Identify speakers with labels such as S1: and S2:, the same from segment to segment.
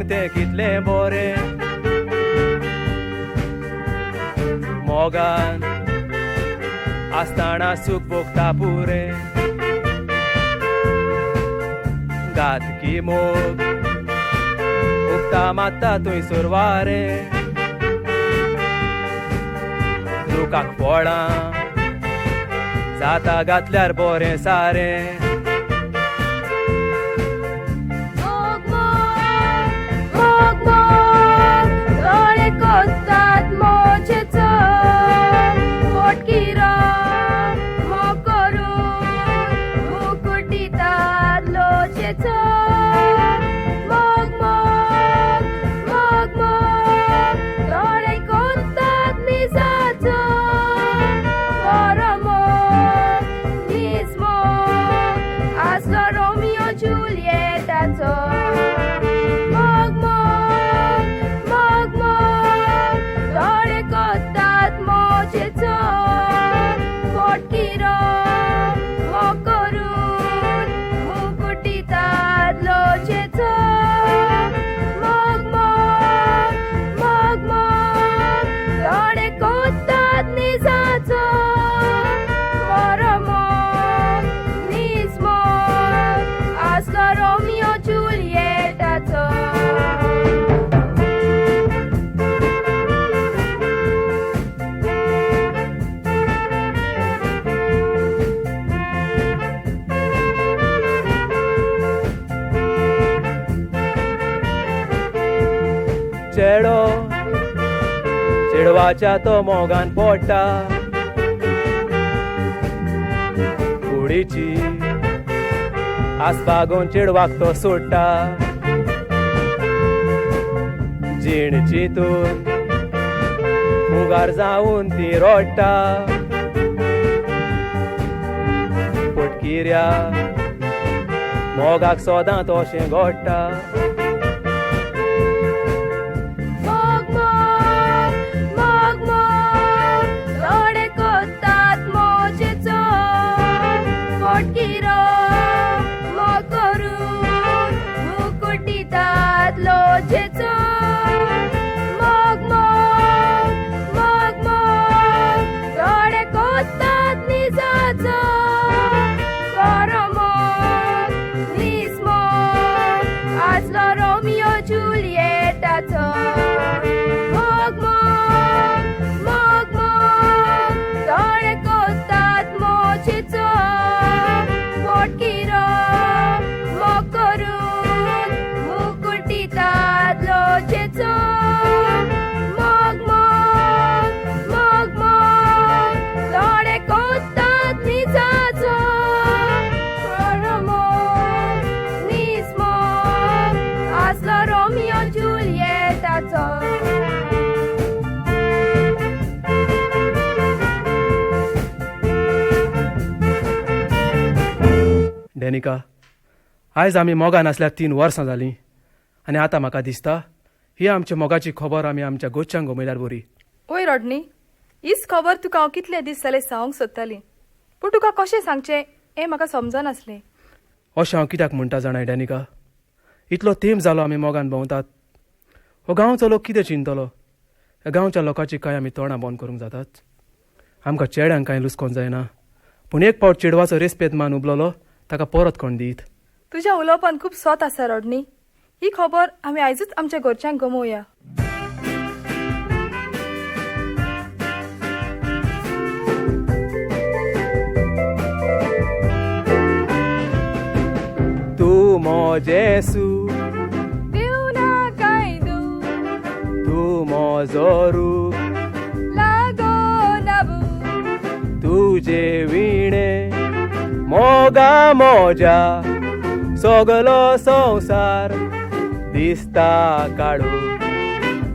S1: तें कितलें बरें. मोगान आसतना सूख भोगता पुरें. घातकी मोग उक्ता मात्ता थंयसर वारें. रुखाक फळां जाता घातल्यार बरें सारें.
S2: मोग मोग मोग मोग दोळे कोत्तात मोजेचो फोटकिरो मोग करून मुकुटितात लोचेचो. मोग मोग मोग मोग दोळे कोत्तात निजाचो बरो मोग नीज मोग आसलो रोमियो जुलिएटाचो. मोग मोग मोग मोग दोळे कोत्तात मोजेचो फोटकिरो मोग करून मुकुटितात लोचेचो. मोग मोग मोग मोग दोळे कोत्तात निजाचो बरो मोग नीज मोग आसलो रोमियो जुलिएटाचो.
S1: चेडो चेडवाच्या तो मोगान पोडटा, कुडीची आस बागोवन चेडवाक तो सोडटा. जीण चिंतून मुगार जावन ती रोडटा. पोटकिऱ्या मोगाक सोदां तशें घडटा.
S2: मोग मोग मोग मोग दोळे कोत्तात मोजेचो फोटकिरो मोग करून मुकुटितात लोचेचो. मोग मोग मोग मोग दोळे कोत्तात निजाचो बरो मोग नीज मोग आसलो रोमियो जुलिएटाचो. मोग मोग मोग मोग दोळे कोत्तात मोजेचो फोटकिरो मोग करून मुकुटितात लोचेचो. मोग मोग मोग मोग दोळे कोत्तात निजाचो बरो मोग नीज मोग आसलो रोमियो जुलिएटाचो.
S1: डेनिका, आयज आमी मोगान आसल्यार 3 वर्सां जालीं आनी आतां म्हाका दिसता ही आमच्या मोगाची खबर आमी आमच्या गोच्यांक गमयल्यार बरी.
S3: ओय रॉडनी, हीच खबर तुका हांव कितले दीस जाले सांगूंक सोदताली, पूण तुका कशें सांगचें हें म्हाका समजनासलें.
S1: अशें हांव कित्याक म्हणटा जाणाय डॅनिका, इतलो तेंप जालो आमी मोगान भोंवतात. हो गांवचो लोक कितें चिंतलो? ह्या गांवच्या लोकांची कांय आमी तोंडां बंद करूंक जातात? आमकां चेड्यांक कांय लुसकोन जायना, पूण एक फावट चेडवाचो रेस्पेद मान उबलोलो ताका परत कोण दीत?
S3: तुज्या उलोवपान खूब सोत आसा रॉडनी. ही खबर आमी आयजूच आमच्या घरच्यांक गमोवया.
S1: तूं म्हजें सूख,
S3: दिवं ना कांय दूख,
S1: तूं म्हजो रूख,
S3: लागो ना भूक,
S1: तुजे विणे मोगा म्हज्या सगलो संवसार दिसता काडू.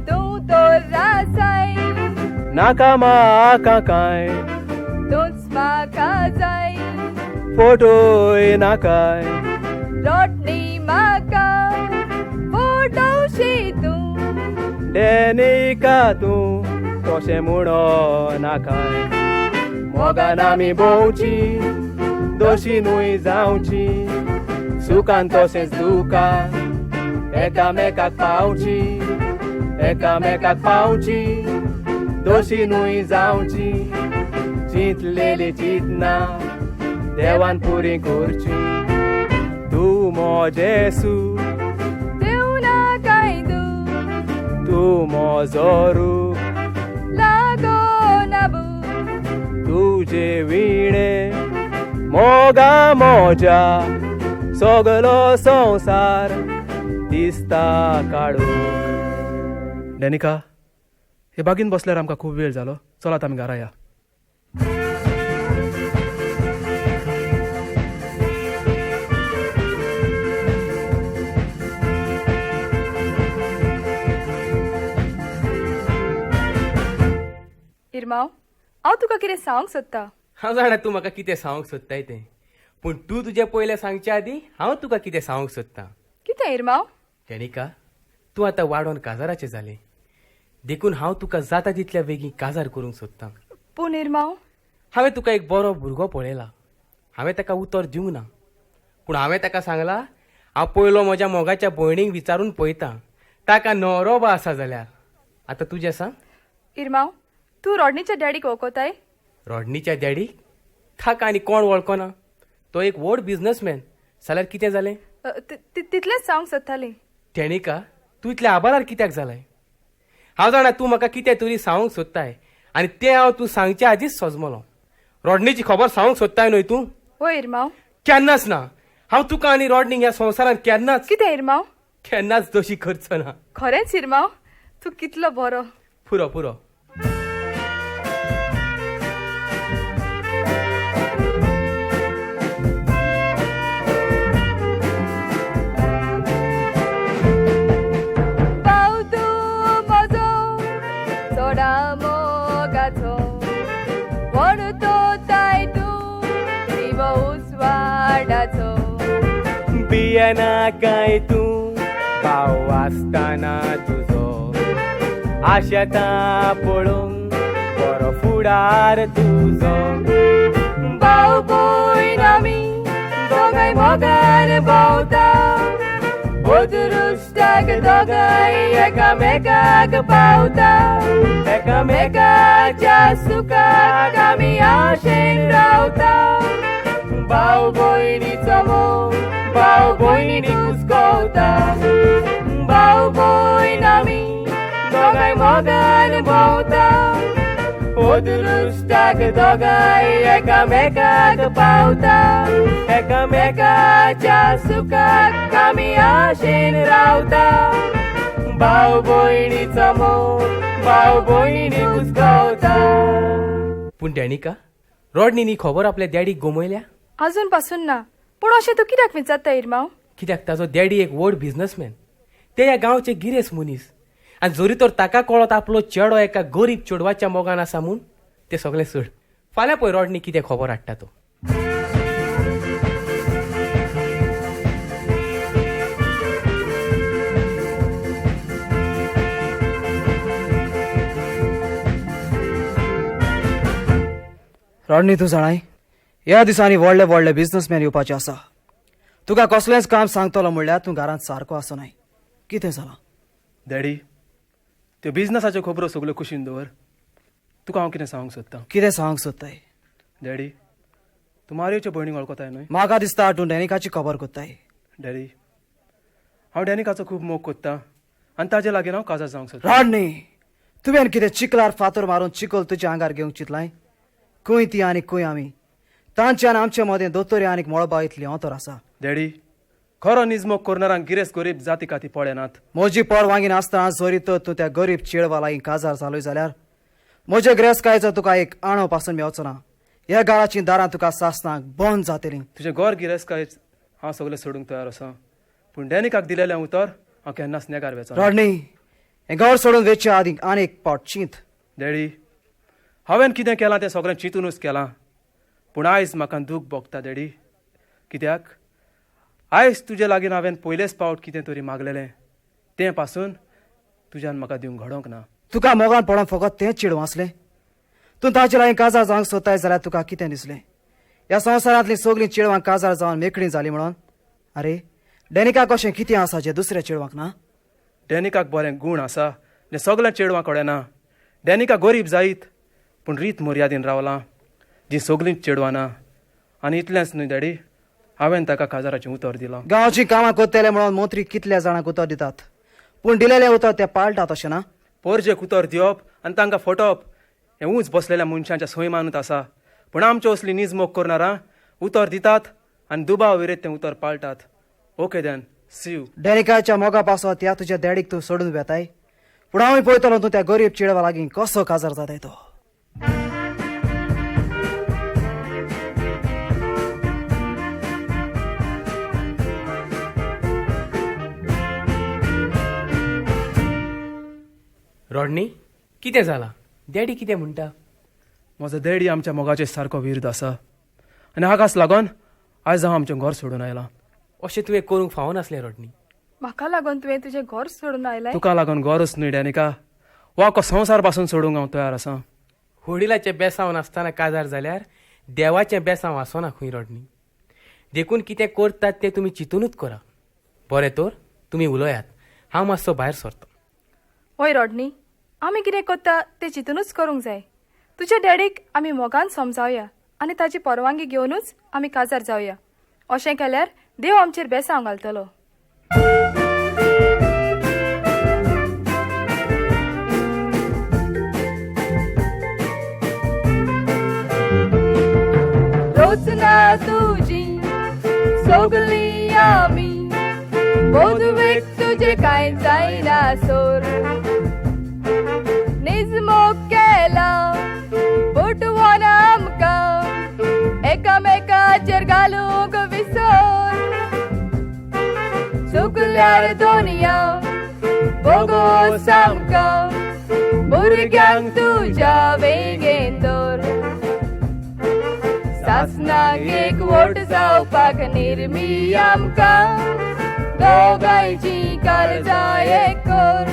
S3: तूं तर रासाय,
S1: नाका म्हाका कांय,
S3: तूंच म्हाका जाय,
S1: फोटोय नाकाय.
S3: रॉडनी म्हाका फोटोशी तूं,
S1: डेनिका तूं तशें म्हणो नाकाय. मोगान आमी भोंवची, दोशी न्हय जावची, सुखान तशेंच दुखान एकामेकाक पावची, एकामेकाक पावची, दोशी न्हय जावची, चिंतलेली चिंतना देवान पुरी करची. तूं म्हजें सूख,
S2: देव ना कांय दूख,
S1: तूं म्हजो रूख,
S2: लागो ना भूक.
S1: तुजे विणे मोगा म्हज्या सगलो संवसार दिसता काडूंक. डॅनिका, हे बागीन बसल्यार आमकां खूब वेळ जालो. चलात आमी घरा या.
S3: इरमांव, हांव तुका कितें सांगूंक सोदता.
S4: हांव जाणा तूं म्हाका कितें सांगूंक सोदताय तें, पूण तूं तुजें पयलें सांगचे आदीं हांव तुका कितें सांगूंक सोदतां.
S3: कितें इरमांव?
S4: डॅनिका, तूं आतां वाडोन काजाराचें जालें, देखून हांव तुका जाता तितल्या बेगीन काजार करूंक सोदतां.
S3: पूण इरमांव,
S4: हांवें तुका एक बरो भुरगो पळयला. हांवें ताका उतर दिवंक ना, पूण हांवें ताका सांगलां हांव पयलो म्हज्या मोगाच्या भयणीक विचारून पळयतां ताका न्हवरो बा आसा जाल्यार. आतां तुजें सांग.
S3: इरमांव, तूं रॉडनीच्या डॅडीक वळखताय?
S4: रॉडनीच्या डॅडीक? ताका आनी कोण वळखना? तो एक व्हड बिजनसमॅन. जाल्यार कितें जालें?
S3: तितलेंच सांगूंक सोदतालें.
S4: डॅनिका, तूं इतलें आबारार कित्याक जालाय? हांव जाणा तूं म्हाका कितें तरी सांगूंक सोदताय आनी तें हांव तूं सांगचे आदींच सजमलो. रॉडनीची खबर सांगूंक सोदताय न्हय तूं?
S3: हय इरमांव.
S4: केन्नाच ना. हांव तुका आनी रॉडनीक ह्या संवसारांत केन्नाच
S3: कितें इरमांव?
S4: केन्नाच दोशी करचो ना.
S3: खरेंच इरमांव, तूं कितलो बरो.
S4: पुरो पुरो.
S2: भाव तूं म्हजो चडा मोगाचो, व्हड तो ताय तूं दिवो उजवाडाचो.
S4: भियेना काय तूं भाव आसतना तुजो, आशेता पळोवंक बरो फुडार तुजो.
S2: भाव भयण आमी दोगांय मोगान भोंवता, अदृश्टाक दोगांय एकामेकाक पावता, एकामेकाच्या सुखाक आमी आशेन रावता. भाव भयणीचो मोग भाव भयणीक हुस्कोवता, भाव भयण आमी दोगांय मोगान भोंवता, अदृश्टाक दोगांय एकामेकाक पावता, एकामेकाच्या सुखाक आमी आशेन रावता. भाव भयणीचो मोग भाव भयणीक हुस्कोवता.
S4: पूण डॅनिका, रॉडनीन ही खबर आपल्या डॅडीक गमयल्या?
S3: अजून पासून ना. पूण अशें तूं कित्याक विचारता इरमांव?
S4: कित्याक ताजो डॅडी एक व्हड बिजनसमॅन, ते ह्या गांवचे गिरेस्त मनीस, आनी जरी तर ताका कळत आपलो चेडो एका गरीब चेडवाच्या मोगान आसा म्हूण, तें सगळें सोड. फाल्यां पळय रॉडनी कितें खबर हाडटा तो.
S5: रॉडनी, तूं जाणाय ह्या दिसांनी व्हडले व्हडले बिजनसमॅन येवपाचे आसा. तुका कसलेंच काम सांगतलो म्हणल्यार तूं घरांत सारको आसनाय. कितें जालां?
S1: डॅडी, त्यो बिजनसाच्यो खबरो सगल्यो कुशीन दवर. तुका हांव कितें सांगूंक सोदतां.
S5: कितें सांगूंक सोदताय?
S1: डॅडी, तूं मारियोच्या भयणीक वळखताय न्हय?
S5: म्हाका दिसता तूं डॅनिकाची खबर कोत्ताय.
S1: डॅडी, हांव डॅनिकाचो खूब मोग कोत्तां आनी ताजे लागीं हांव काजार जावंक सोदतां.
S5: रॉडनी, तुवें कितें चिखलार फातर मारून चिखल तुज्या आंगार घेवंक चिंतलाय? खंय ती आनी खंय आमी? तांचे आनी आमचे मदें दोतोरी आनीक मळबा इतली अंतर आसा.
S1: डॅडी, खरो निजमोग करणारांक गिरेस्त गरीब जाती काती पळयनात.
S5: म्हजी परवानगी नासतना जरी तर तूं त्या गरीब चेडवा लागीं काजार जालोय जाल्यार म्हजे गिरेस्तकायेचो तुका एक आणो पासून मेवचो ना. ह्या घराचीं दारां तुका सासणाक बंद जातलीं.
S1: तुजें घर गिरेस्तकाय हांव सगळें सोडूंक तयार आसा, पूण डॅनिकाक दिलेलें उतर हांव केन्नाच नेगार वेचो.
S5: रॉडनी, हें घर सोडून वेचे आदीं आनी एक पावट चिंत.
S1: डॅडी, हांवें कितें केलां तें सगळें चिंतूनच केलां, पूण आयज म्हाका दूख भोगता डॅडी. कित्याक आयज तुजे लागीं हांवें पयलेच पावट कितें तरी मागलेलें तें पासून तुज्यान म्हाका दिवंक घडोवंक ना.
S5: तुका मोगान पडोन फकत तेंच चेडूं आसलें? तूं ताचे लागीं काजार जावंक सोदताय जाल्यार तुका कितें दिसलें? ह्या संवसारांतलीं सगळीं चेडवां काजार जावन मेकळीं जालीं म्हणून? आरे, डॅनिका कशें कितें आसा जें दुसऱ्या चेडवांक ना?
S1: डॅनिकाक बरें गूण आसा जें सगळ्या चेडवां कडेन ना. डॅनिका गरीब जायत पूण रीत मर्यादीन रावलां जी सगळींच चेडवां ना. आनी इतलेंच न्हय डॅडी, हांवें ताका काजाराचें उतर दिलां.
S5: गांवचीं कामां करतले म्हणून मंत्री कितल्या जाणांक उतर दितात, पूण दिलेलें उतर ते पाळटात अशें ना.
S1: पोरजेक उतर दिवप आनी तांकां फटोवप हें ऊंच बसलेल्या मनशांच्या सैमानूच आसा. पूण आमच्यो असली निजमोग करणारां उतर दितात आनी दुबाव विरयत तें उतर पाळटात. Okay then, C you.
S5: डॅनिकाच्या मोगा पासत ह्या तुज्या डॅडीक तूं सोडून वेताय, पूण हांव पळयतलो तूं त्या गरीब चेडवा लागीं कसो काजार जाताय तो.
S4: रॉडनी, कितें जालां? डॅडी कितें म्हणटा?
S1: म्हजो डॅडी आमच्या मोगाचेर सारको विरुद्ध आसा आनी हाकाच लागून आयज हांव आमचें घर सोडून आयलां.
S4: अशें तुवें करूंक फावनासलें रॉडनी.
S3: म्हाका लागून तुवें तुजें घर सोडून आयलें?
S1: तुका लागून घरच न्हय डॅनिका, वा आख्खो संवसार पासून सोडूंक हांव तयार आसा.
S4: व्हडिलाचें बेसांव नासतना काजार जाल्यार देवाचें बेसांव आसना खंय रॉडनी. देखून कितें करतात तें तुमी चिंतूनच करा. बरें तर तुमी उलयात, हांव मातसो भायर सरता.
S3: हय रॉडनी, आमी कितें करता तें चिंतूनच करूंक जाय. तुज्या डॅडीक आमी मोगान समजावया आनी ताची परवानगी घेवनूच आमी काजार जावया. अशें केल्यार देव आमचेर बेसांव घालतलो. रोचना तुजी सगळी आमी, बोधवेक तुजे कांय जायना सोर. निजमोग केला बोटवान आमकां, एकामेकाचेर घालूंक विसर. चुकल्यार दोनया बोगोस आमकां, भुरग्यांक तुज्या वेगेन दवर. सासणाक एकवट जावपाक निर्मी आमकां, दोगांयची काळजां एक कर.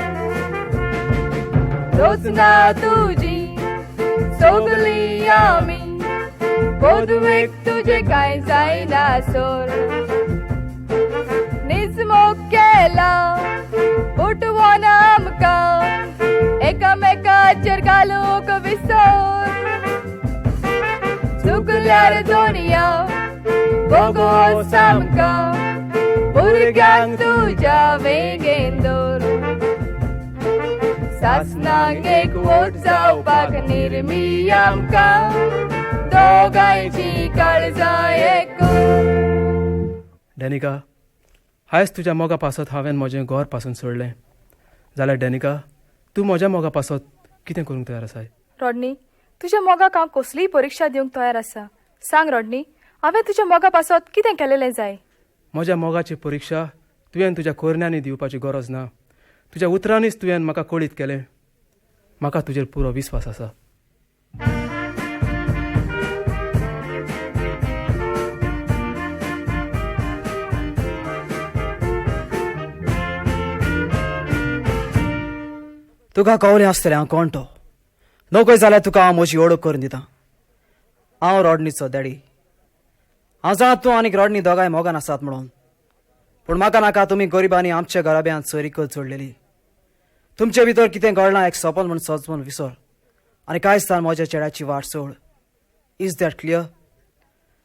S3: रोचना तुजी सगळी आमी, बोधवेक तुजें कांय जायना सोर. निजमोग केला उठवोन आमकां, एकामेकाचेर घालूंक विसर. चुकल्यार दोनया बोगोस आमकां, भुरग्यांक तुज्या वेगेन दवर. सासणाक एकवट जावपाक निर्मी आमकां, दोगांयची काळजां एक कर.
S1: डॅनिका, आयज तुज्या मोगा पासत हांवें म्हजें घर पासून सोडलें जाल्यार डॅनिका, तूं म्हज्या मोगा पासत कितें करूंक तयार आसाय?
S3: रॉडनी, तुज्या मोगाक हांव कसलीय परिक्षा दिवंक तयार आसा. सांग रॉडनी, हांवें तुज्या मोगा पासत कितें केलेलें जाय?
S1: म्हज्या मोगाची परिक्षा तुवें तुज्या करण्यांनी दिवपाची गरज ना. तुज्या उतरांनीच तुवें म्हाका कळीत केलें. म्हाका तुजेर पुरो विस्वास आसा.
S5: तुका कवलें आसतलें हांव कोण तो. नोकय जाल्यार तुका हांव म्हजी ओळख करून दितां. हांव रॉडनीचो डॅडी. हांव जाणा तूं आनीक रॉडनी दोगांय मोगान आसात म्हणून, पूण म्हाका नाका तुमी गरिबांनी आमच्या घराब्यांत सोयरीकत जोडलेली. तुमचे भितर कितें घडलां एक सपन म्हूण सजमून विसर आनी कांय स्थान म्हज्या चेड्याची वाट सोड. Is that clear?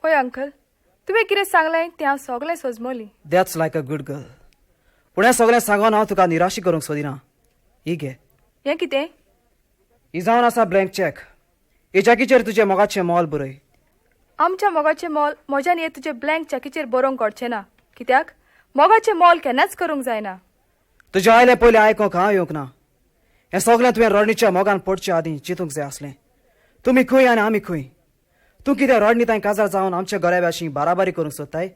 S3: हय अंकल, तुवें कितें सांगलें तें हांव सगळें सजमोली.
S5: That's like a good girl. पूण हें सगळें सांगून हांव तुका निराशी करूंक सोदिना. ही घे.
S3: हें कितें?
S5: ही जावन आसा ब्लँक चॅक. हे चॅकीचेर तुजें मोगाचें मोल बरय.
S3: आमच्या मोगाचें मोल म्हज्यान हे तुजे ब्लँक चॅकीचेर बरोवंक घडचें ना. कित्याक मोगाचें मोल केन्नाच करूंक जायना.
S5: तुजें आयलें पयलें आयकूंक हांव येवंक ना. हें सगळें तुवें रॉडनीच्या मोगान पडचे आदीं चिंतूंक जाय आसलें. तुमी खंय आनी आमी खंय. तूं कितें रॉडनी तांय काजार जावन आमच्या घराब्याशी बाराबारी करूंक सोदताय?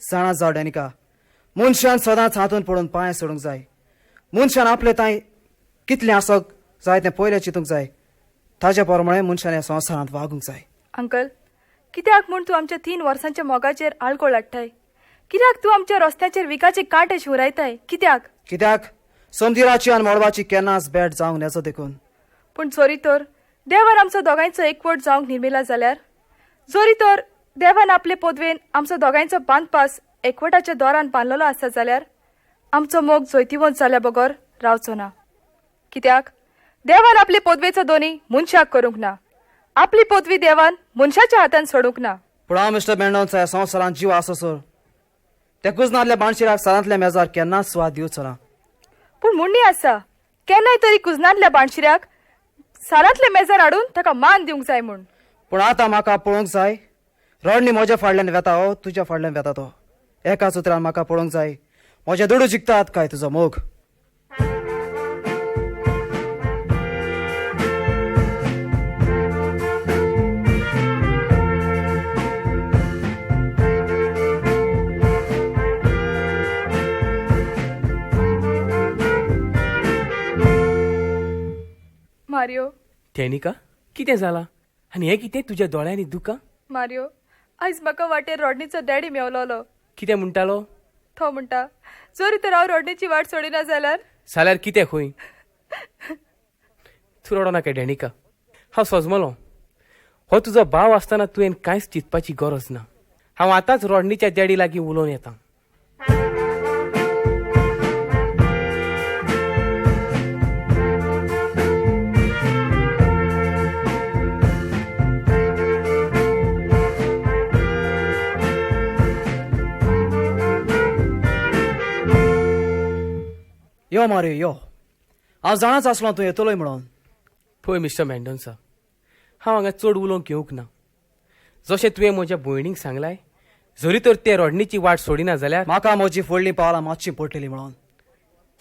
S5: जाणा जाव डॅनिका, मनशान सदांच हातून पडून पांय सोडूंक जाय. मनशान आपले तांय कितलें आसक जाय तें पयलें चिंतूंक जाय. ताजे प्रमाणे मनशान ह्या संवसारांत वागूंक जाय.
S3: अंकल, कित्याक म्हूण तूं आमच्या 3 वर्सांच्या मोगाचेर आळकोळ हाडटाय? कित्याक तूं आमच्या रस्त्याचेर विकाचे कांटे शिंवरायताय? कित्याक?
S5: कित्याक समदिराची आनी मळबाची केन्नाच भेट जावंक नेजो देखून.
S3: पूण जोरी तर देवान आमचो दोगांयचो एकवट जावंक निर्मिला जाल्यार, जोरी तर देवान आपले पदवेन आमचो दोगांयचो बांदपास एकवटाच्या दोरान बांदलेलो आसा जाल्यार आमचो मोग जैतिवंत जाल्या बगर रावचो ना. कित्याक देवान आपली पदवेचो दोनी मनशाक करूंक ना, आपली पदवी देवान मनशाच्या हातान सोडूंक ना.
S5: पूण हांव मिस्टर मेंडोन्सा ह्या संवसारांत जीव आसा सर त्या कुजनांतल्या बाणशिराक सारांतल्या मेजार केन्नाच सुवात दिवचो ना.
S3: पूण म्हणणी आसा, केन्नाय तरी कुजनांतल्या बाणशिऱ्याक सारांतल्या मेजार हाडून ताका मान दिवंक जाय म्हूण.
S5: पूण आतां म्हाका पळोवंक जाय रडणी म्हज्या फाडल्यान वेता हो तुज्या फाडल्यान वेता तो. एकाच उतरान म्हाका पळोवंक जाय म्हजे दुडू जिखतात काय तुजो मोग.
S3: मारियो.
S4: डॅनिका, कितें जालां आनी हें कितें तुज्या दोळ्यांनी दुकां?
S3: मारियो, आयज म्हाका वाटेर रॉडनीचो डॅडी मेवलोलो.
S4: कितें म्हणटालो?
S3: तो म्हणटा जरी तर हांव रॉडनीची वाट सोडिना जाल्यार.
S4: जाल्यार कितें खंय? तूं रडो नाका डॅनिका, हांव सजमलो. हो तुजो भाव आसतना तुवें कांयच चिंतपाची गरज ना. हांव आतांच रॉडनीच्या डॅडी लागीं उलोवन येता.
S5: यो मारियो यो, हांव जाणाच आसलो तूं येतलोय म्हणून.
S4: पळय मिस्टर मेंडोन्सा, हांव हांगा चड उलोवंक येवंक ना. जशें तुवें म्हज्या भयणीक सांगलाय, जरी तर ते रॉडनीची वाट सोडिना जाल्यार
S5: म्हाका म्हजी फुडलीं पावलां मातशी पडटली म्हणून.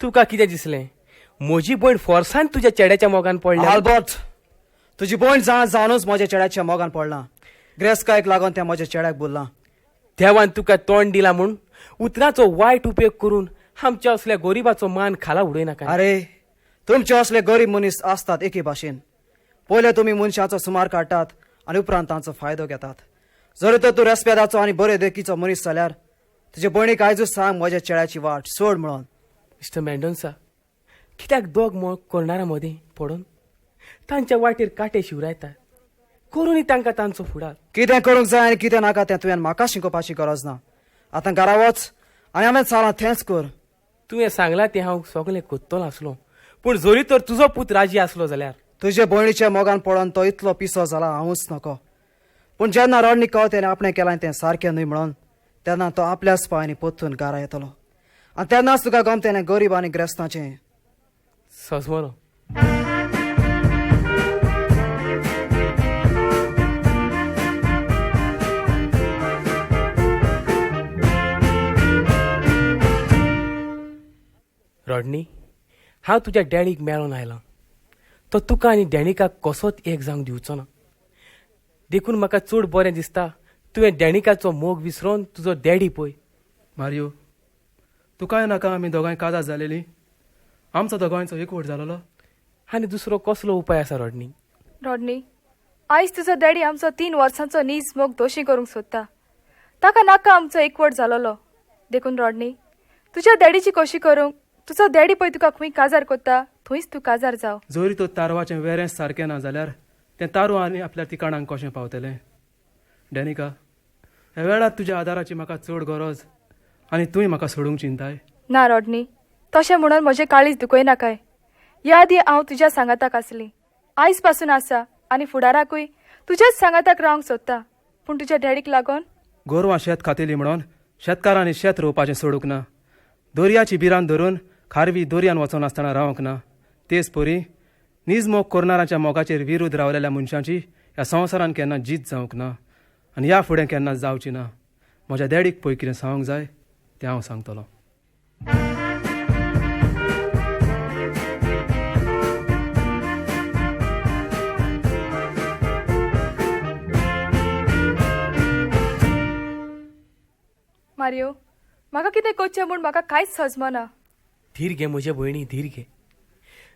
S4: तुका कितें दिसलें म्हजी भयण फोर्सान तुज्या चेड्याच्या मोगान पडल्या?
S5: आल्बर्ट, तुजी भयण जाणा जावनूच म्हज्या चेड्याच्या मोगान पडला. ग्रेसकायक लागून तें म्हज्या चेड्याक बोल्लां.
S4: देवान तुका तोंड दिला म्हूण उतराचो वायट उपयोग करून आमच्या असल्या गरिबाचो मान खाला उडयनाका.
S5: अरे तुमचे असले गरीब मनीस आसतात एके भाशेन. पयले तुमी मनशाचो सुमार काडटात आनी उपरांत तांचो फायदो घेतात. जरी तर तूं रेस्पेदाचो आनी बरे देखीचो मनीस जाल्यार तुजे भयणीक आयजूच सांग म्हज्या चेड्याची वाट सोड म्हणून.
S4: मिस्टर मेंडोन्सा, कित्याक दोग मोग करणारा मदीं पडून तांच्या वाटेर कांटे शिवरायतात? करूनी तांकां तांचो फुडार.
S5: कितें करूंक जाय आनी कितें नाका तें तुवें म्हाका शिकोवपाची गरज ना. आतां घरा वच आनी हांवें सांगलां तेंच कर.
S4: तुवें सांगलां तें हांव सगळें कोत्तलो आसलो, पूण जरी तर तुजो पूत राजी आसलो जाल्यार.
S5: तुजे भयणीच्या मोगान पडोन तो इतलो पिसो जाला हांवूच नको. पूण जेन्ना रडणी कळतें आपणें केलां तें सारकें न्हय म्हणून तेन्ना तो आपल्याच पांयांनी परतून घरा येतलो आनी तेन्नाच तुका गमतेलें गरीब आनी ग्रेस्ताचें.
S4: सजमलो. रॉडनी, हांव तुज्या डॅडीक मेळोन आयलां. तो तुका आनी डॅनिकाक कसोच एक जावंक दिवचो ना. देखून म्हाका चड बरें दिसता तुवें डॅनिकाचो मोग विसरोन तुजो डॅडी पळय.
S1: मारियो, तुकाय नाका आमी दोगांय काजार जालेली? आमचो दोगांयचो एकवट जालोलो.
S4: आनी दुसरो कसलो उपाय आसा रॉडनी?
S3: रॉडनी, आयज तुजो डॅडी आमचो 3 वर्सांचो नीज मोग दोशी करूंक सोदता. ताका नाका आमचो एकवट जालोलो. देखून रॉडनी, तुज्या डॅडीची कशी करूंक तुजो डॅडी पळय तुका खंय काजार कोत्ता थंयच तूं काजार जाव.
S1: जरी तो तारवाचें वेरें सारकें ना जाल्यार तें तारू आनी आपल्या ठिकाणांक कशें पावतलें? डॅनिका, ह्या वेळार तुज्या आदाराची म्हाका चड गरज आनी तूंय म्हाका सोडूंक चिंताय.
S3: ना रॉडनी, तशें म्हणून म्हजें काळीज दुखयनाकाय. ह्या आदीं हांव तुज्या सांगाताक आसली, आयज पासून आसा आनी फुडाराकूय तुज्याच सांगाताक रावंक सोदता. पूण तुज्या डॅडीक लागून
S1: गोरवां शेत खातेली म्हणून शेतकारांनी शेत रोवपाचें सोडूंक ना. दर्याची भिरांत धरून खारवी दर्यान वचनासतना रावंक ना. तेच परी नीज मोग करणारांच्या मोगाचेर विरुद्ध रावलेल्या मनशांची ह्या संवसारान केन्ना जीत जावंक ना आनी ह्या फुडें केन्ना जावची ना. म्हज्या डॅडीक पळय कितें सांगूंक जाय तें हांव सांगतलो.
S3: मारियो, म्हाका कितें करचें म्हूण म्हाका कांयच सजमना.
S4: धीर घे म्हजे भयणी, धीर घे.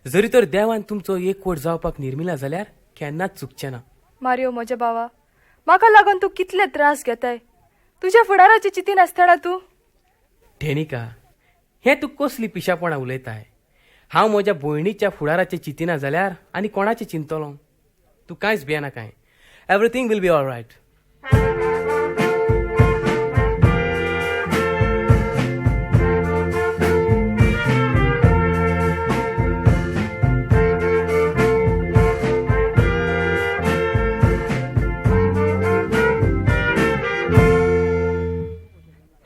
S4: जरी तर देवान तुमचो एकवट जावपाक निर्मिला जाल्यार केन्नाच चुकचें ना.
S3: मारियो म्हज्या भावा, म्हाका लागून तूं कितले त्रास घेताय. तुज्या फुडाराची चिंतीन आसतना तूं.
S4: डॅनिका, हें तूं कसली पिशापणां उलयताय? हांव म्हज्या भयणीच्या फुडाराचें चिंतिना जाल्यार आनी कोणाचें चिंतलो? तूं कांयच भियेनाकाय. Everything will be all right.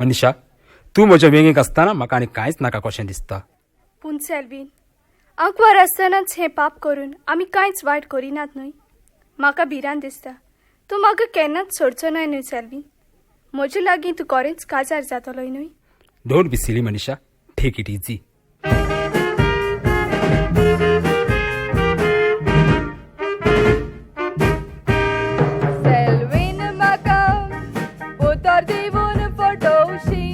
S6: मनीषा, तूं म्हज्या वेंगेक आसतना म्हाका आनी कांयच नाका कशें दिसता.
S3: पूण सेल्वीन, आंकवार आसतनाच हें पाप करून आमी कांयच वायट करिनात न्हय? म्हाका भिरांत दिसता, तूं म्हाका केन्नाच सोडचो न्हय न्हय सेल्वीन? म्हजे लागीं तूं खरेंच काजार जातलोय न्हय?
S6: Don't be silly Manisha, take it easy.
S2: Selvin म्हाका उतर दिवन फटोवशी,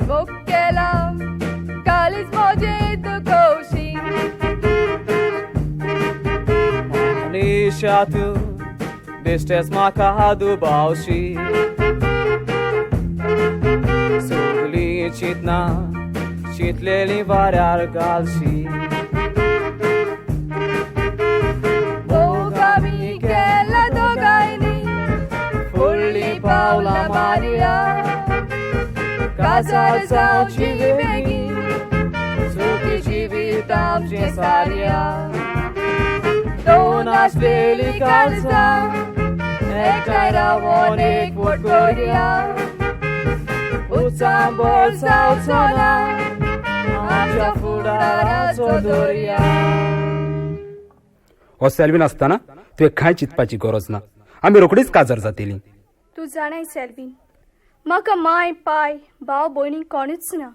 S2: मोग केला कालीच म्हजें दुखोवशी.
S5: मनीषा, तूं बेश्टेच म्हाका दुबावशी. सगलीं चिंतना चिंतलेली वाऱ्यार घालशी.
S2: मोग आमी केला दोगांयनी, फुडलीं पावलां मारया, काजार जावची बेगीन, सुखी जिवीत आमचें सारया. दोन आसलेलीं काळजां एकठांय रावोन एकवट करया, उचांबळ जावचो ना आमच्या फुडाराचो दर्या.
S6: हो सेल्वीन आसतना तुवें कांय चिंतपाची गरज ना. आमी रोखडीच काजार जातली.
S3: तूं जाणाय सेल्वीन, म्हाका माय पाय भाव भयणी कोणूच ना.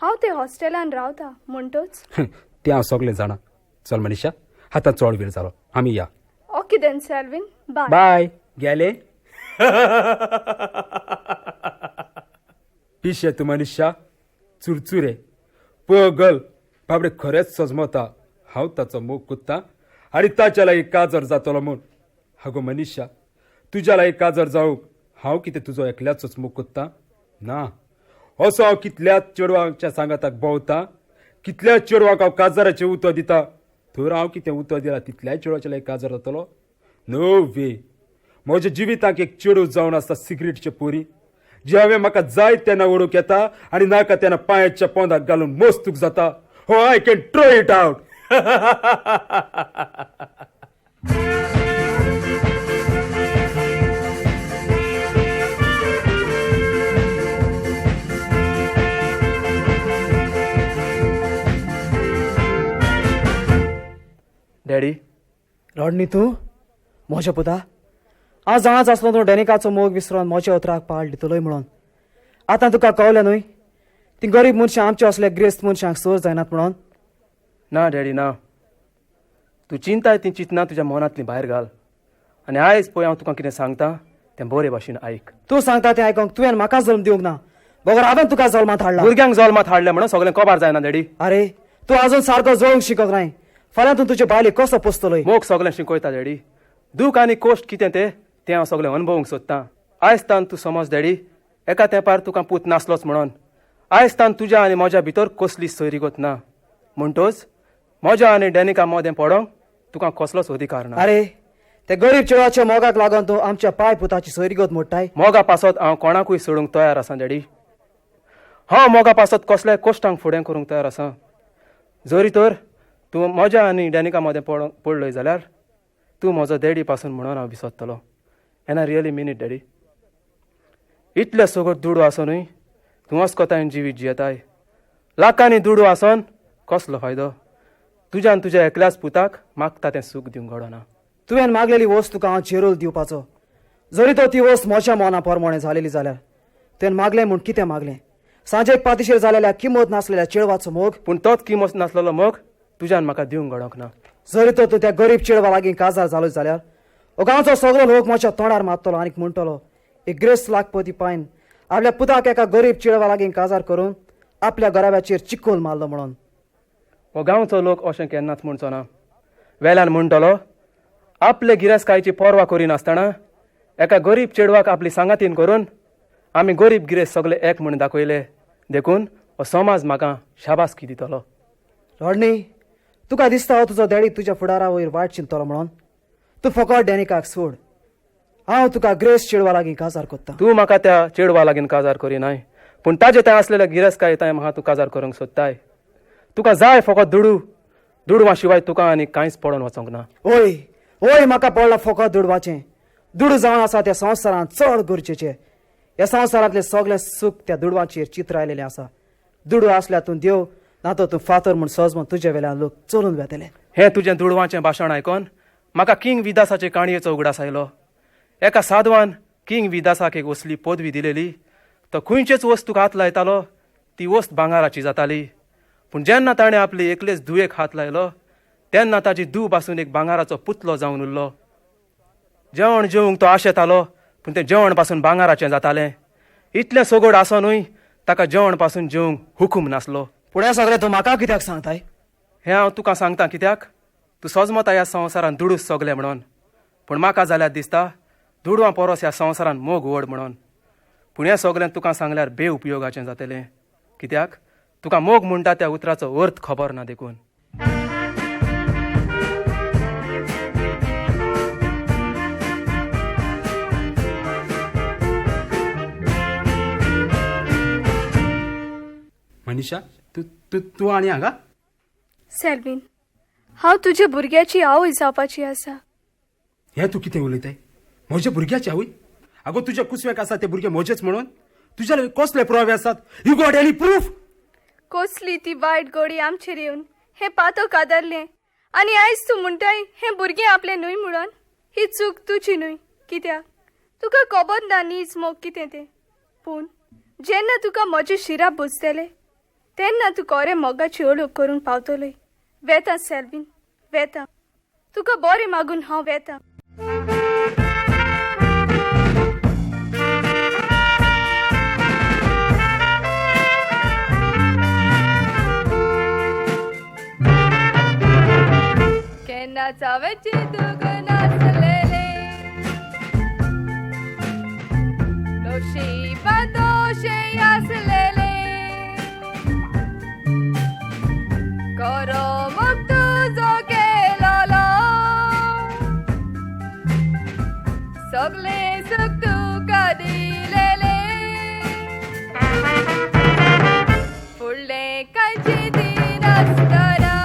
S3: हांव ते हॉस्टेलान रावता म्हणटोच.
S6: तें हांव सगळें जाणा. चल मनीषा, आतां चड वेळ जालो, आमी या.
S3: Okay then Selvin, bye.
S6: Bye. गेले पिशे तूं मनीषा, चुरचुरे पगल बाबडे खरेंच सजमता हांव ताचो मोग कोत्ता आनी ताच्या लागीं काजर जातलो म्हूण. आगो मनीषा, तुज्या लागीं काजर जावंक हांव कितें तुजो एकल्याचोच मोग कोत्ता? ना, असो हांव कितल्याच चेडवांच्या सांगाताक भोंवता, कितल्या चेडवांक हांव काजाराचें उतर दिता. तर हांव कितें उतर दिलां तितल्याय चेडवाच्या लागीं काजार जातलो? नो वे. म्हज्या जिविताक एक चेडूं जावन आसता सिगरेटचे पोरी, जे हांवें म्हाका जाय तेन्ना ओडूंक येता आनी नाका तेन्ना पांयाच्या पोंदाक घालून मस्तूक जाता. हो, I can throw it out.
S1: Daddy.
S5: Rodney, तूं म्हज्या पुता, हांव जाणाच आसलो तूं डेनिकाचो मोग विसरोन म्हज्या उतराक पाळ दितलोय म्हणून. आतां तुका कळलें न्हय ती गरीब मनशां आमचे असले ग्रेस्त मनशांक सोर जायनात म्हणून?
S1: ना डॅडी ना, तूं चिंताय ती चिंतना तुज्या मनांतली भायर घाल आनी आयज पळय हांव तुका कितें सांगता तें बरे भाशेन आयक.
S5: तूं सांगता तें आयकोंक तुवें म्हाका जल्म दिवंक ना, बगर हांवें तुका जल्मांत हाडला.
S1: भुरग्यांक जल्मांत हाडलें म्हणून सगळें कबार जायना डॅडी.
S5: आरे, तूं अजून सारको जळूंक शिकोंक नाय. फाल्यां तूं तुजे बायलेक कसो पोसतलोय?
S1: मोग सगळें शिकयता डॅडी. दूख आनी कोश्ट कितें तें हांव सगळें अणभवूंक सोदतां. आयज तान तूं समज डॅडी, एका तेंपार तुका पूत नासलोच म्हणून. आयज तान तुज्या आनी म्हज्या भितर कसली सोयरीगत ना, म्हणटोच म्हज्या आनी डॅनिका मदें पडोंक तुका कसलोच अधिकार ना.
S5: आरे, ते गरीब चेडवाच्या मोगाक लागून तूं आमच्या पाय पुताची सोयरीगत मोडटाय?
S1: मोगा पासत हांव कोणाकूय सोडूंक तयार आसा डॅडी. हांव मोगा पासत कसल्याय कश्टांक फुडें करूंक तयार आसा. जरी तर तूं म्हज्या आनी डॅनिका मदें पडलोय जाल्यार तूं म्हजो डॅडी पासून म्हणून हांव विसरतलो. And I really mean it daddy. इतले सगळो दुडू आसोनूय तूं अस्कतायन जिवीत जियेताय. लाखांनी दुडू आसोन कसलो फायदो? तुज्यान तुज्या एकल्याच पुताक मागता तें सूख दिवंक घडना.
S5: तुवें मागलेली वस्त तुका हांव झेरोल दिवपाचो, जरी तो ती वस्त म्हज्या मना प्रमाणे झालेली जाल्यार. तुवें मागलें म्हूण कितें मागलें? सांजेक पातिशेर जालेल्या किंमत नासलेल्या चेडवाचो मोग.
S1: पूण तोच किंमत नासलेलो मोग तुज्यान म्हाका दिवंक घडोंक ना.
S5: जरी तो तूं त्या गरीब चेडवा लागीं काजार जालो जाल्यार हो गांवचो सगळो लोक म्हज्या तोंडार मारतलो आनीक म्हणटलो, एक ग्रेस्त लाखपती पायन आपल्या पुताक एका गरीब चेडवा लागीं काजार करून आपल्या घराब्याचेर चिकोल मारलो म्हणून.
S1: हो गांवचो लोक अशें केन्नाच म्हणचो ना. वेल्यान म्हणटलो आपले गिरेस्तकायेची पर्वा करिनासतना एका गरीब चेडवाक आपली सांगातीन करून आमी गरीब गिरेस्त सगळे एक म्हूण दाखयले, देखून हो समाज म्हाका शाबासकी दितलो.
S5: रॉडनी, तुका दिसता हो तुजो डॅडी तुज्या फुडारा वयर वायट चिंततलो म्हणून? तूं फकत डॅनिकाक सोड, हांव तुका ग्रेस चेडवा लागीं काजार कोत्ता.
S1: तूं म्हाका त्या चेडवा लागीं काजार करिनाय, पूण ताजे थंय आसलेल्या गिरेस्तकाये थंय म्हाका तूं काजार करूंक सोदताय. तुका जाय फकत दुडू, दुडवा शिवाय तुका आनी कांयच पडोन वचोंक ना.
S5: ओय ओय, म्हाका पडला फकत दुडवाचें. दुडू जावन आसा त्या संवसारांत चड गरजेचे. ह्या संवसारांतलें सगळें सूख त्या दुडवांचेर चित्रायलेलें आसा. दुडू आसल्यार तूं देव, ना तर तूं फातर म्हूण सजमन तुजे वेल्यान लोक चलून वेतले.
S1: हें तुजें दुडवांचें भाशण आयकोन म्हाका किंग विदासाचे काणयेचो उगडास आयलो. एका साधवान किंग विदासाक एक असली पदवी दिलेली, तो खंयचेच वस्तूक हात लायतालो ती वस्त भांगाराची जाताली. पूण जेन्ना ताणें आपली एकलेच धुवेक हात लायलो तेन्ना ताजी धूव पासून एक भांगाराचो पुतलो जावन उरलो. जेवण जेवंक तो आशेतालो, पूण तें जेवण पासून भांगाराचें जातालें. इतलें सगड आसोनूय ताका जेवण पासून जेवंक हुकूम नासलो.
S5: पूण हें सगळें तूं म्हाका कित्याक सांगताय?
S1: हें हांव तुका सांगता कित्याक तूं सजमता ह्या संवसारान दुडूस सगलें म्हणून. पूण म्हाका जाल्यार दिसता दुडवां परस ह्या संवसारान मोग व्हड म्हणून. पूण हें सगळें तुका सांगल्यार बेउपयोगाचें जातलें, कित्याक तुका मोग म्हणटा त्या उतराचो अर्थ खबर ना देखून.
S6: मनीषा, तूं तूं तूं आनी हांगा?
S3: सेल्वीन, हांव तुज्या भुरग्याची आवय जावपाची आसा.
S6: हें तूं कितें उलयताय? म्हज्या भुरग्याची आवय? आगो तुज्या कुसव्याक आसा ते भुरगे म्हजेच म्हणून तुज्या लागीं कसले पुरावे आसात? You got any proof?
S3: कसली ती वायट गोडी आमचेर येवन हें पातक आदारलें आनी आयज तूं म्हणटाय हें भुरगें आपलें न्हय म्हणून. ही चूक तुजी न्हय, कित्याक तुका खबर ना नीज मोग कितें तें. पूण जेन्ना तुका म्हजें शिराप बसतलें तेन्ना तूं कोरे मोगाची ओळख करूंक पावतलोय. वेता सेल्वीन, वेता. तुका बरें मागून हांव वेता. केन्ना चावेची दुग नासलेले नशिबा दोशे आसलेले करो मोग तुजो केलोलो सगळे सुख तुका दिलेले फुडलें कांय चिंतिनासतना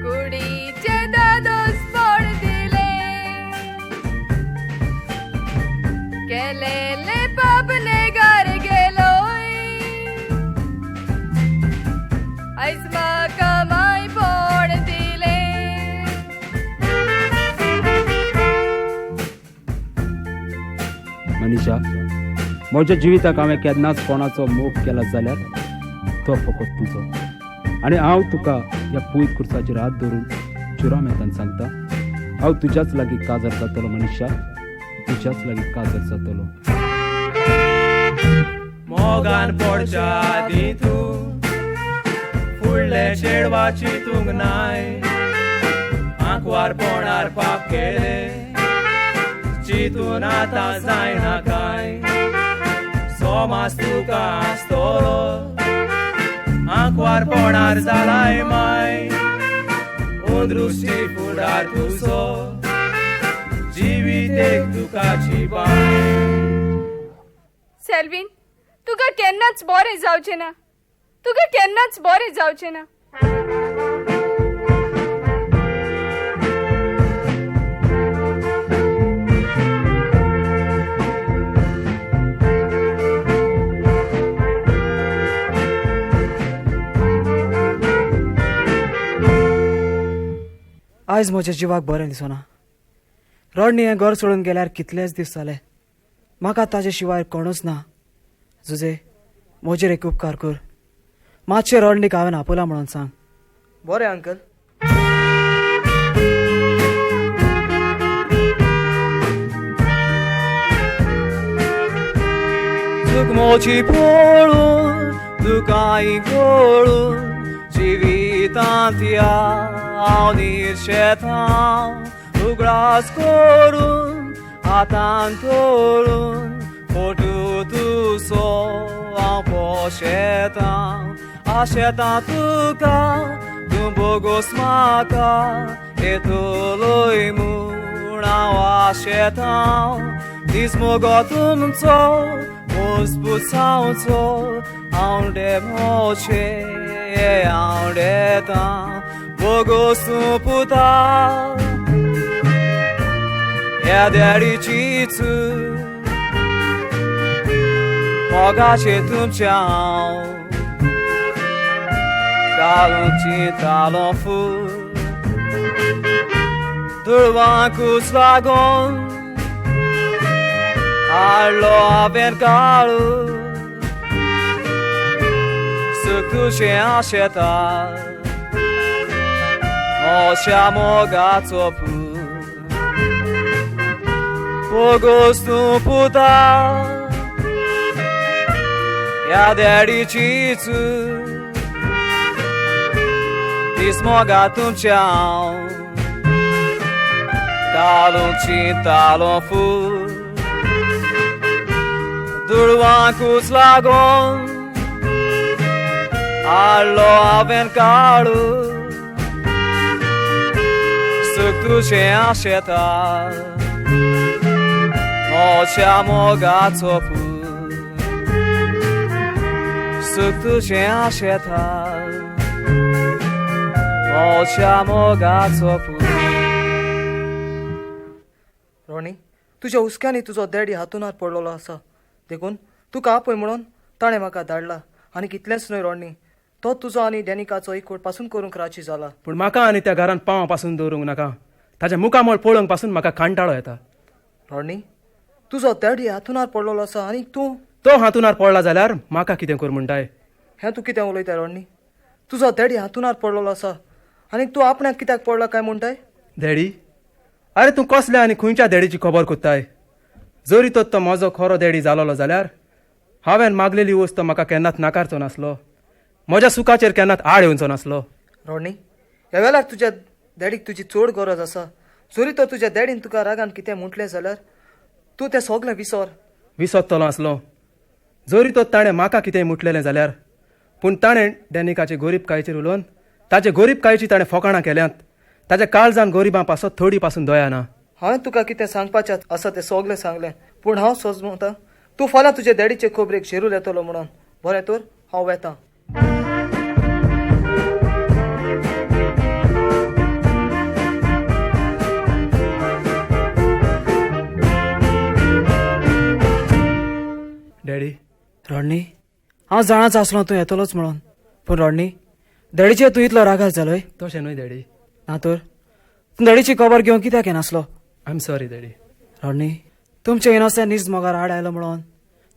S3: कुडीचे दादोसपण दिले केलेले पाप नेगार गेलोय आयज म्हाका मायपण दिले.
S6: मनीषा, म्हज्या जिविताक हांवें केन्नाच कोणाचो मोग केला जाल्यार तो फकत तुजो. आनी हांव तुका ह्या पयत कुर्साचेर हात धरून चुरामेतान सांगता, हांव तुज्याच लागीं काजार जातलो. मनीषा, तुज्याच लागीं काजार जातलो.
S1: मोगान पडच्या आदीं तूं फुडलें चेडवा चिंतूंक नाय. आंकवारपणार पाप केलें चिंतून आतां जायना कांय. सोमास तुका आसतलो आंकवारपणार जालाय माय. अंदृश्टी फुडार तुजो जिवीत एक तुकाची बाय.
S3: सेल्वीन, तुका केन्नाच बरें जावचें ना. तुका केन्नाच बरें जावचें ना.
S5: आयज म्हज्या जिवाक बरें दिसना. रडणी हें घर सोडून गेल्यार कितलेच दीस जाले. म्हाका ताजे शिवाय कोणूच ना. जुजे, म्हजेर एक उपकार कर. मातशें रडणीक हांवें आपयला म्हणून सांग.
S7: बरें अंकल.
S5: चुकमोची पळोवन तुकाय कळून जिवितांत ह्या हांव निर्शेतां. उगडास करून हातान तोळून फोटू तुजो हांव पोशेतां. आशेतां तुका तूं बोगोस म्हाका येतलोय म्हूण हांव आशेतां. दीस मुगो तुमचो मुजबुसांवचो हांव डेमोचे हांव डेतां बोगोस तूं पुता. ह्या डॅडीची चूक मोगाचे तुमच्या हांव घालूंक चिंतालो फूल दुडवांकूच लागोन हाडलो हांवें काळू सूख तुजें आशेता मोश्या मोगाचो पूत पोगोस तूं पुता ह्या डॅडीची चूक दीस मोगा तुमच्या हांव घालूंक चिंतालो फूल दुडवांकूच लागोन हाडलो हांवें काळू सूख तुजें आशेता मोश्या मोगाचो पूत सूख तुजें आशेता मोश्या मोगाचो पूत. रोणी, तुज्या हुस्क्यांनी तुजो डॅडी हातूनार पडलेलो आसा, देखून तुका आपय म्हणून ताणें म्हाका धाडला. आनी कितलेंच न्हय रोणी, तो तुजो आनी डॅनिकाचो एकवट पासून करूंक राजी जाला.
S1: पूण म्हाका आनी त्या घरान पांव पासून दवरूंक नाका. ताच्या मुखामळ पळोवंक पासून म्हाका कांटाळो येता.
S5: रोणी, तुजो डॅडी हातूनार पडलेलो आसा आनी तूं
S1: तो हातूनार पडला जाल्यार म्हाका कितें कर म्हणटाय?
S5: हें तूं कितें उलयता रोणी? तुजो डॅडी हातूनार पडलेलो आसा आनी तूं आपणाक कित्याक पडला काय म्हणटाय?
S1: डॅडी? आरे तूं कसल्या आनी खंयच्या डॅडीची खबर कोत्ताय? जरी तो म्हजो खरो डॅडी जालोलो जाल्यार हांवें मागलेली वस्त म्हाका केन्नाच नाकारचो नासलो, म्हज्या सुखाचेर केन्नाच आड येवचो नासलो.
S5: रोणी, ह्या वेळार तुज्या डॅडीक तुजी चड गरज आसा. जरी तो तुज्या डॅडीन तुका रागान कितें म्हटलें जाल्यार तूं तें सगलें विसर.
S1: विसरतलो आसलो जरी तो ताणें म्हाका कितें म्हटलेलें जाल्यार, पूण ताणें डॅनिकाचे गोरीबकायेचेर उलोवन ताचे गोरीबकायेची ताणें फोकाणां केल्यांत. ताच्या काळजान गोरिबां पासत थोडी पासून दया ना.
S5: हांवें तुका कितें सांगपाचें आसा तें सगलें सांगलें, पूण हांव सोजमता तूं फाल्यां तुजे डॅडीचे खबरेक शेरूल येतलो म्हणून. बरें तर हांव वेतां.
S1: डॅडी.
S5: रोडनी, हांव जाणाच आसलो तूं येतलोच म्हणून, पूण रोडनी डॅडीचेर तूं इतलो रागार जालोय?
S1: तशें न्हय डॅडी.
S5: ना तर तूं डॅडीची खबर घेवंक कित्याक येनासलो?
S1: I am sorry daddy.
S5: Rodney, तुमचे इनोसेंट नीज मोगार आड आयलो म्हणून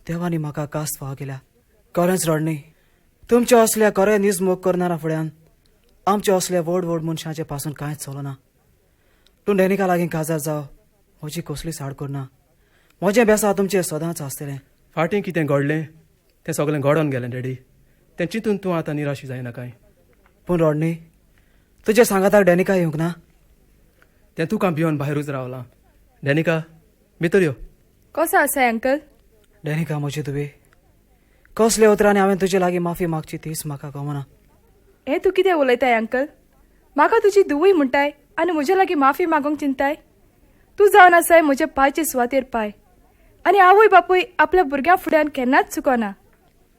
S5: देवांनी म्हाका कास्त फाव केल्या. खरेंच रोडनी, तुमच्या असल्या खरें नीज मोग करणारा फुड्यान आमच्या असल्या व्हड व्हड मनशांचे पासून कांयच चलना. तूं डॅनिका लागीं काजार जाव म्हजी कसलीच आड करना. म्हजें बेसांव तुमचें सदांच आसतलें.
S1: फाटीं कितें घडलें तें सगळें घडोवन गेलें डॅडी, तें चिंतून तूं आतां निराशी जायना कांय.
S5: पूण रोडनी, तुज्या सांगाताक डॅनिका येवंक ना?
S1: तें तुका भिवन भायरूच रावलां. डॅनिका, भितर यो.
S3: कसो आसाय अंकल?
S5: डॅनिका म्हजी तुवें कसल्या उतरांनी हांवें तुजे लागीं माफी मागची तीच म्हाका कळना.
S3: हें तूं कितें उलयताय अंकल? म्हाका तुजी धुवूय म्हणटाय आनी म्हजे लागीं माफी मागूंक चिंताय? तूं जावन आसाय म्हज्या पायचे सुवातेर पाय, आनी आवय बापूय आपल्या भुरग्यां फुड्यान केन्नाच चुकना.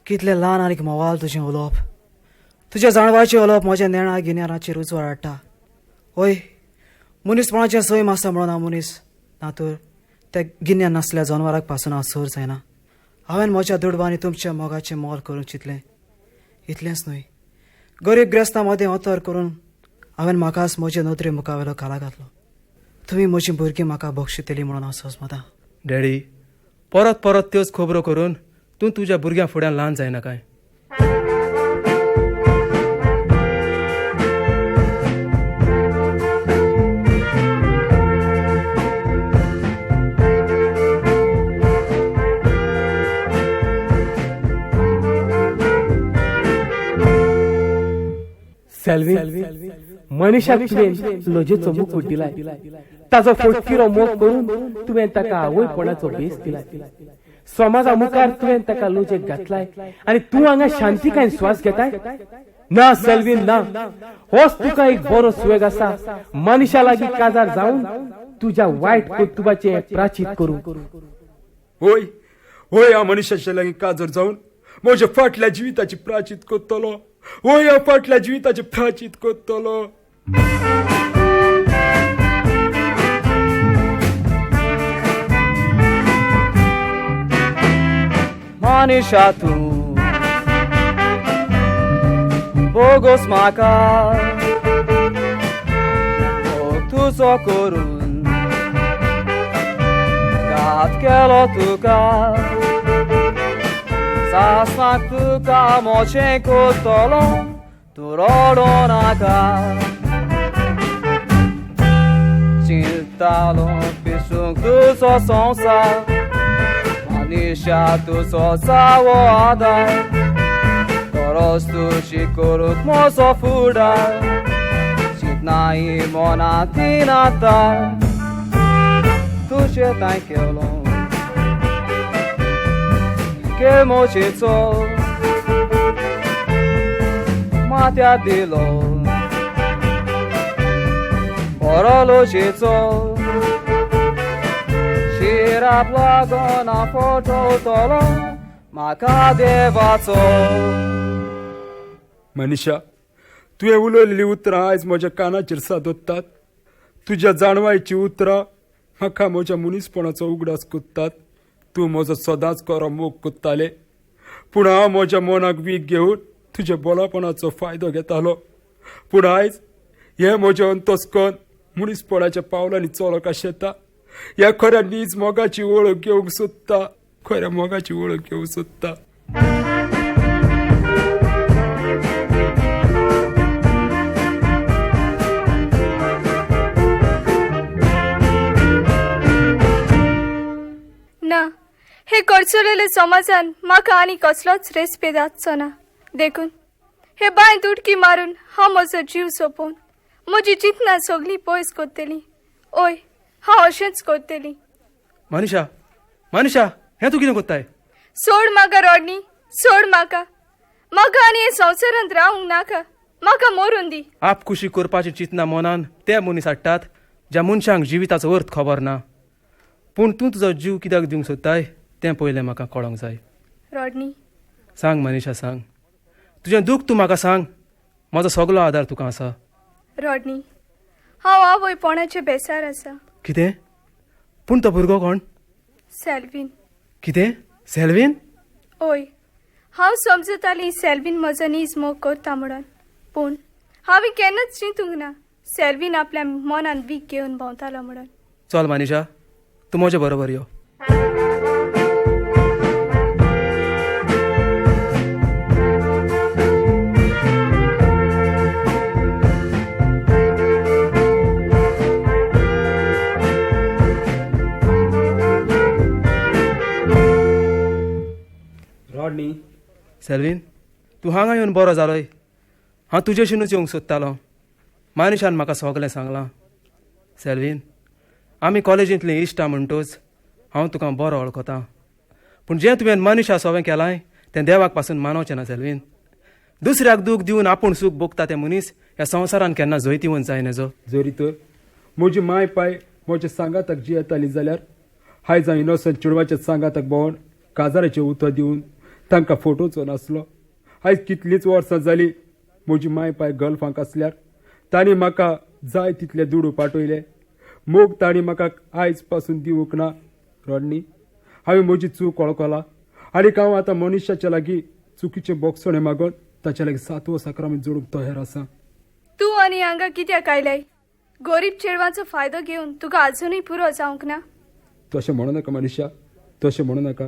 S5: कितलें ल्हान आनी म्होवाल तुजें उलोवप. तुज्या जाणवाचें उलोवप म्हज्या नेणा गिन्यानाचेर उजवाड हाडटा. हय, मनीसपणाचें सैम आसा म्हणून हांव मनीस ना तर त्या गिन्यान नासल्या जनावराक पासून हांव सर जायना. हांवें म्हज्या दुडवांनी तुमच्या मोगाचें मोल करूंक चिंतलें. इतलेंच न्हय, गरीब ग्रेस्तां मदें अंतर करून हांवें म्हाकाच म्हजे नदरे मुखावेलो खाला घातलो. तुमी म्हजीं भुरगीं म्हाका बक्षितली म्हणून हांव सजमतां.
S1: डॅडी, परत परत त्योच खबरो करून तूं तुज्या भुरग्यां फुड्यान ल्हान जायना काय?
S4: सेल्वी, मनीषाक तुवें लजेचो मुकूट दिलाय, ताजो फटकिरो मोग करून तुवें ताका आवयपणाचो भेस दिलाय. समाजा मुखार तुवें ताका लजेक घातलाय आनी तूं हांगा शांतिकायेन श्वास घेताय? ना सेल्वीन, ना. होच तुका एक बरो सुवेग आसा मनीषा लागीं काजार जावन तुज्या वायट कर्तुबाचें प्राचीत करूंक.
S6: होय होय, हांव मनीषाच्या लागीं काजार जावन म्हज्या फाटल्या जिविताची प्राचीत करतलो. होय, हांव फाटल्या जिविताची प्राचीत करतलो.
S5: मनीशा तूं बोगोस म्हाका तुजो करून घात केलो तुका सासणाक तुका मोचें कोत्तलो तूं रडो नाका चिंतालो पिसूंक तुजो संवसार मनीशा तुजो जावो आदार गरज तुजी करूंक म्हजो फुडार चिंतनाय मनांत दिनाता तुजें तांय केलो के मोजेचो माथ्या दिलो बरो लोजेचो शिराप लागना फोटो म्हाका देवाचो.
S6: मनीशा, तुवें उलयल्लीं उतरां आयज म्हज्या कानाचेर सादोतात. तुज्या जाणवायचीं उतरां म्हाका म्हज्या मनीसपणाचो उगडास कोत्तात. तूं म्हजो सदांच खरो मोग कोत्ताले, पूण हांव म्हज्या मनाक वीख घेवन तुज्या बोलापणाचो फायदो घेतालो. पूण आयज हें म्हजें अंतस्कन मनीसपणाच्या पावलांनी चलोक आशेता. ह्या खऱ्या नीज मोगाची वळख घेवंक सोदता, खऱ्या मोगाची वळख घेवंक सोदता.
S3: ना, हे करचलेले समाजान म्हाका आनी कसलोच रेस्पेद आसचो ना. देखून हे बांयत उडकी मारून हांव म्हजो जीव सोंपोवन म्हजी चिंतना सगळीं पयस करतली. ओय, हांव अशेंच करतली.
S1: मनीशा, मनीशा, हें तूं कितें कोत्ताय?
S3: सोड म्हाका रॉडनी, सोड म्हाका. म्हाका आनी हे संवसारांत रावंक नाका. म्हाका मरून दी.
S1: आपखुशी करपाची चिंतना मनान ते मनीस हाडटात ज्या मनशांक जिविताचो अर्थ खबर ना. पूण तूं तुजो जीव कित्याक दिवंक सोदताय तें पयलें म्हाका कळोंक जाय.
S3: रॉडनी,
S1: सांग मनीशा, सांग. तुजें दूख तूं म्हाका सांग. म्हजो सगलो आदार तुका आसा.
S3: रॉडनी, हांव आवयपणाचें बेसार आसा.
S1: कितें? पूण तो भुरगो कोण?
S3: सेल्वीन.
S1: कितें? सेल्वीन?
S3: ओय, हांव समजताली सेल्वीन म्हजो नीज मोग करता म्हणून, पूण हांवें केन्नाच चिंतूंक ना सेल्वीन आपल्या मनान वीख घेवन भोंवतालो म्हणून.
S1: चल मनीशा, तूं म्हजे बरोबर यो.
S6: रॉडनी.
S1: सेल्वीन, तूं हांगा येवन बरो जालोय. हांव तुजेशीनूच येवंक सोदतालो. मनीशान म्हाका सगळें सांगलां. सेल्वीन, आमी कॉलेजींतलीं इश्टां म्हणटूच हांव तुका बरो वळखतां. पूण जें तुवें मनीशा सोवें केलां तें देवाक पासून मानवचें ना सेल्वीन. दुसऱ्याक दूख दिवन आपूण सूख भोगता तें मनीस ह्या संवसारान केन्ना जैतिवंत जाय नजो.
S6: जरी तर म्हजी माय पाय म्हज्या सांगाताक जियेताली जाल्यार आयज हांव इनोसंट चेडवाच्या सांगाताक भोंवन काजाराचें उतर दिवन तांकां फोटोचो नासलो. आयज कितलींच वर्सां जालीं म्हजी माय पाय गल्फांक आसल्यार तांणी म्हाका जाय तितले दुडू पाठयले. मोग तांणी म्हाका आयज पासून दिवंक ना. रॉडनी, हांवें म्हजी चूक वळखला आनी हांव आतां मनीशाच्या लागीं चुकीचें बोगसणें मागून ताच्या लागीं सातवो साक्रामेंत जोडूंक तयार आसा.
S3: तूं आनी हांगा कित्याक आयलाय? गरीब चेडवांचो फायदो घेवन तुका आजुनूय पुरो जावंक ना?
S6: तशें म्हणू नाका मनीशा, तशें म्हणू नाका.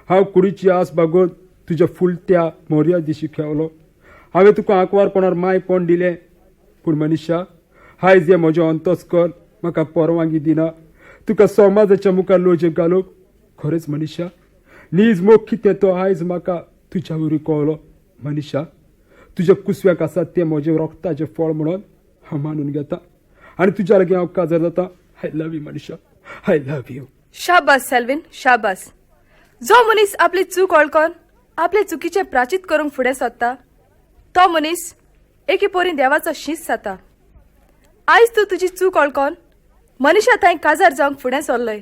S6: हांव कुडीची आस बागोवन तुज्या फुलत्या मोर्यादिशी खेवलो. हांवें तुका आंकवारपणार मायपण दिलें. पूण मनीशा, आयज हें म्हजें अंतस्कन म्हाका परवानगी दिना तुका समाजाच्या मुखार लोजेक घालूंक. खरेंच मनीशा, नीज मोग कितें तो आयज म्हाका तुज्या वरवीं कळ्ळो. मनीशा, तुज्या कुसव्याक आसा तें म्हजें रोगताचें फळ म्हणून हांव मानून घेता आनी तुज्या लागीं हांव काजार जाता. I love you Manisha, I love you.
S3: शाबास सेल्वीन, शाबास. जो मनीस आपली चूक वळखून आपले चुकीचें प्राचीत करूंक फुडें सोदता तो मनीस एके पोरी देवाचो शीस जाता. आयज तूं तुजी चूक वळखून मनीशा थंय काजार जावंक फुडें सरलय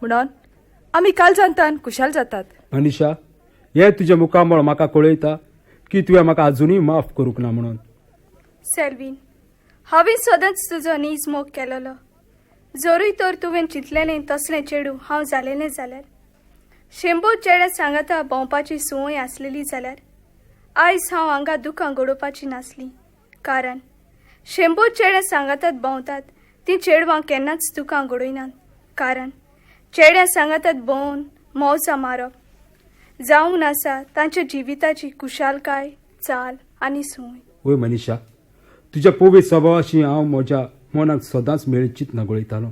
S3: म्हणून आमी कालजांतान खुशाल जातात.
S6: मनीशा, हें तुजें मुखामळ म्हाका कळयता की तुवें म्हाका आजुनूय माफ करूंक ना म्हणून.
S3: सेल्वीन, हांवें सदांच तुजो नीज मोग केलेलो. जरूय तर तुवें चिंतलेलें तसलें चेडूं हांव जालेलें जाल्यार शेंबो चेड्या सांगाता भोंवपाची संवय आसलेली जाल्यार आयज हांव हांगा दुकां घडोवपाची नासली. कारण शेंबो चेड्या सांगातात भोंवतात ती चेडवां केन्नाच दुकां घडयनात. कारण चेड्या सांगातात भोंवन मौजा मारप जावंक नासा तांच्या जिविताची कुशालकाय, चाल आनी संवय.
S6: वय मनीषा, तुज्या पोवे स्वभावाशी हांव म्हज्या मनाक सदांच मेळी चिंतनां गळयतालो.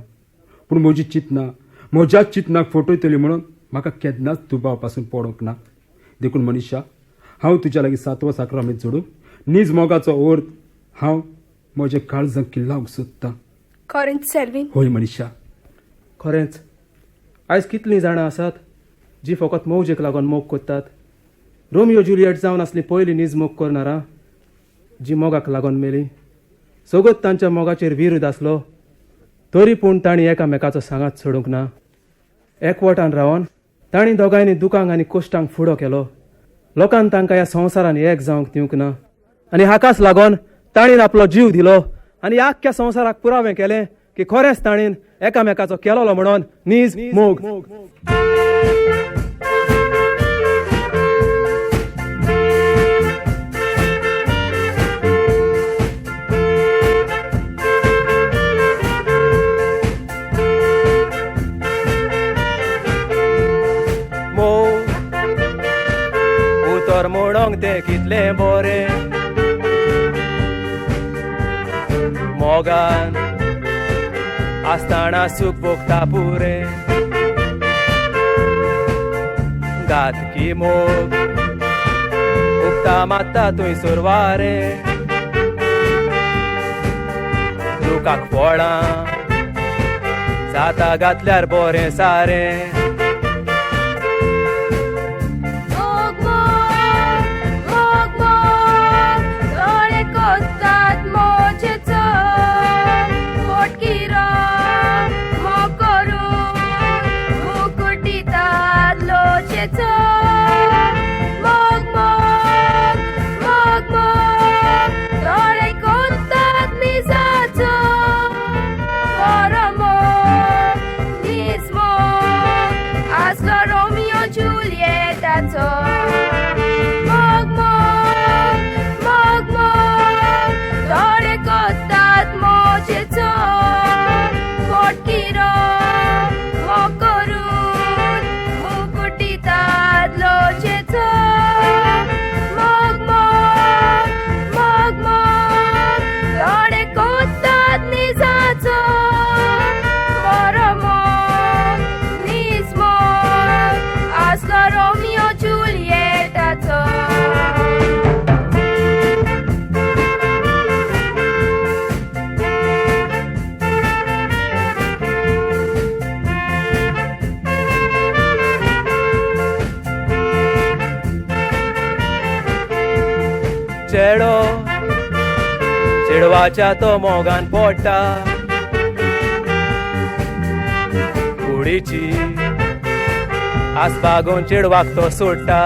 S6: पूण म्हजी चिंतनां म्हज्याच चिंतनाक फटयतली म्हणून म्हाका केन्नाच दुबाव पासून पडोंक ना. देखून मनीषा, हांव तुज्या लागीं सातवो साक्रामेंत जोडून नीज मोगाचो अर्थ हांव म्हज्या काळजाक किल्लावंक सोदतां.
S3: खरेंच सेल्वीन?
S6: हय मनीषा,
S1: खरेंच. आयज कितलीं जाणां आसात जी फकत मौजेक लागून मोग करतात. रोमियो जुलियट जावन आसली पयली नीज मोग करणारां जी मोगाक लागून मेली. सगळोच तांच्या मोगाचेर विरोध आसलो तरी पूण तांणी एकामेकाचो सांगात सोडूंक ना. एकवटान रावन तांणी दोगांयनी दुकांक आनी कश्टांक फुडो केलो. लोकान तांकां ह्या संवसारान एक जावंक दिवंक ना आनी हाकाच लागून तांणी आपलो जीव दिलो आनी आख्ख्या संवसाराक पुरावें केलें की खरेंच ताणें एकामेकाचो केलोलो म्हणून नीज मोग. उतर म्हणोंक तें कितलें बरें, मोगान आसतना सूख भोगता पुरें. घातकी मोग उगता मात्ता थंयसर वारें, रुखाक फळां जाता घातल्यार बरें सारें. चेडो चेडवाच्या तो मोगान पोटा, कुडीची आस बागोवन चेडवाक तो सोडटा.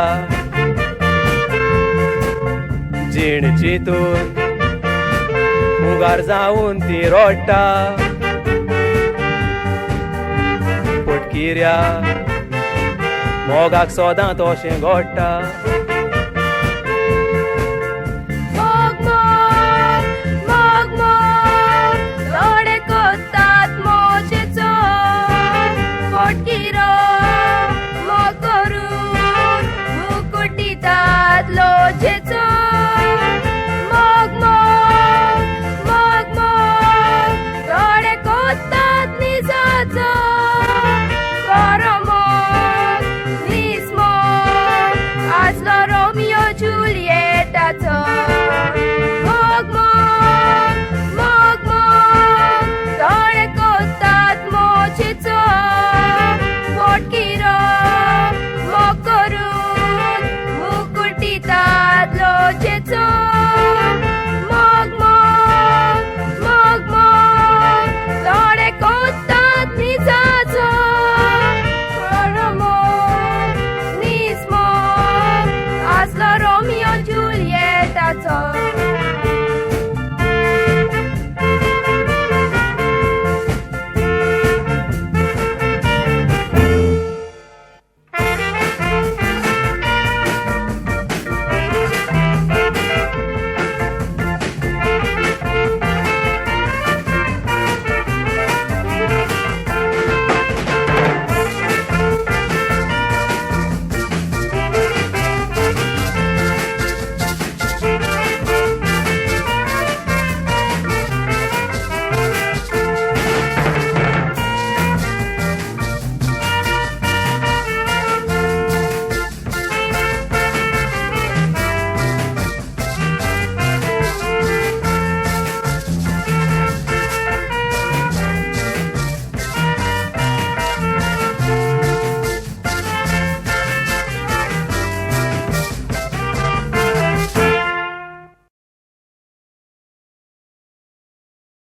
S1: जीण चिंतून मुगार जावन ती रोडटा. पोटकिऱ्या मोगाक सदां तशें घडटा.